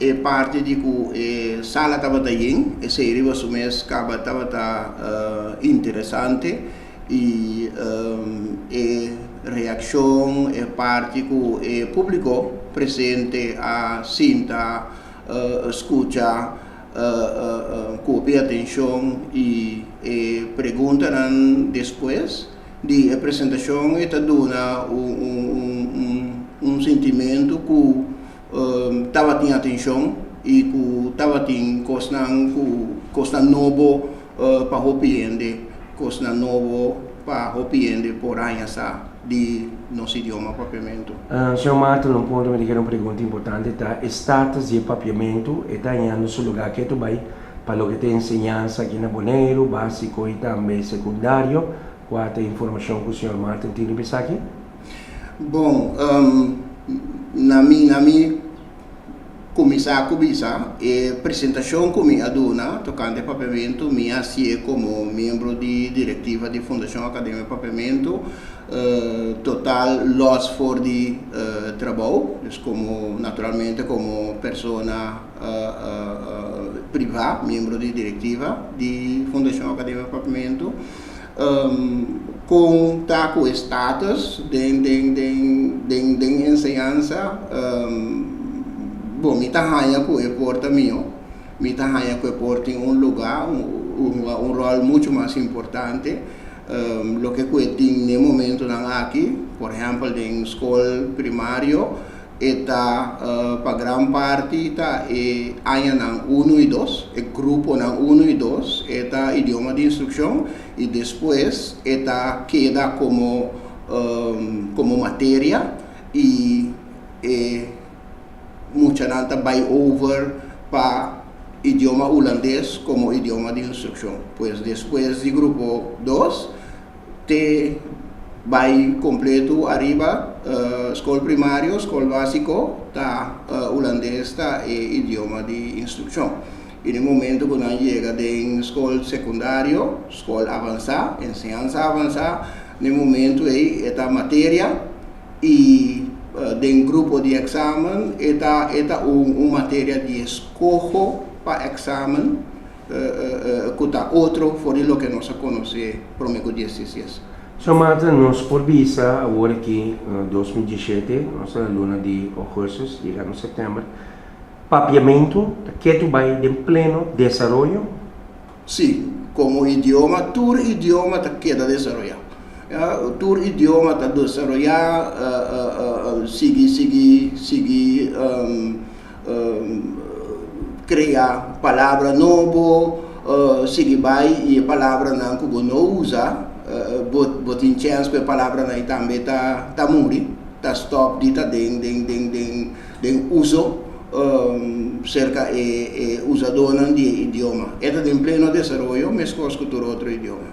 E parti di ku e sala tabata yen, esei riba su mes kaba tabata interesante i e reakshon, e parti ku e públiko presente a sinta skucha ku hopi atenshon i e preguntanan despues di e presentashon e ta duna un sentimentu ku tabatin atenshon i ku tabatin kosnan ku kosnan nobo pa hopi hende, kosnan nobo pa hopi hende por haña sa di nos idioma Papiamentu. Señor Martin, un punto mi ta kere un pregunta importante ta e status di e Papiamentu e ta hañando su lugá ketu bai pa loke ta enseñansa aki na Boneiru, básiko i tambe sekundario? Kua ta e informashon ku señor Martin tin riba esaki? Bon, na mi kuminsá ku bisa, e presentashon ku mi a duna tokante Papiamentu, mi a hasié komo miembro di direktiva di Fundashon Akademia Papiamentu, total los for di trabou, dus komo naturalmente komo persona privá, miembro di direktiva di Fundashon Akademia Papiamentu. Kon ta ku e status den enseñansa? Bon, mi ta haña ku e por ta mihó, mi ta haña ku e por tin un lugá, un ròl muchu mas importante loke ku e tin na e momentonan aki. Por ehèmpel, den skol primario e ta pa gran parti ta e añanan 1 i 2, e gruponan 1 i 2 e ta idioma di instrukshon i despues e ta keda komo materia i e muchanan ta bai over pa idioma hulandes komo idioma di instrukshon. Pues despues di grupo 2 te bai kompleto ariba, skol primario, skol básiko, ta hulandes ta e idioma di instrukshon. I na momento ku nan yega den skol sekundario, skol avansá, enseñansa avansá, na momento ei e ta materia i den grupo di eksamen e ta un materia di eskoho pa eksamen ku ta otro for di loke nos a konosé promé ku 10. So, Martin, nos por bisa awor aki, 2017, nos ta luna di ougùstùs, yegando sèptèmber, Papiamentu ta ketu bai den pleno desaroyo? Sí, komo idioma, tur idioma ta keda desaroyá. Ja, tur idioma ta desaroyá, sigui, sigui, sigui krea palabra nobo, sigui bai i palabranan ku bo no usa, bo tin chèns ku e palabranan tambe ta muri, ta stòp di ta den uso serka e usadónan di idioma. E ta den pleno desaroyo, meskos ku tur otro idioma.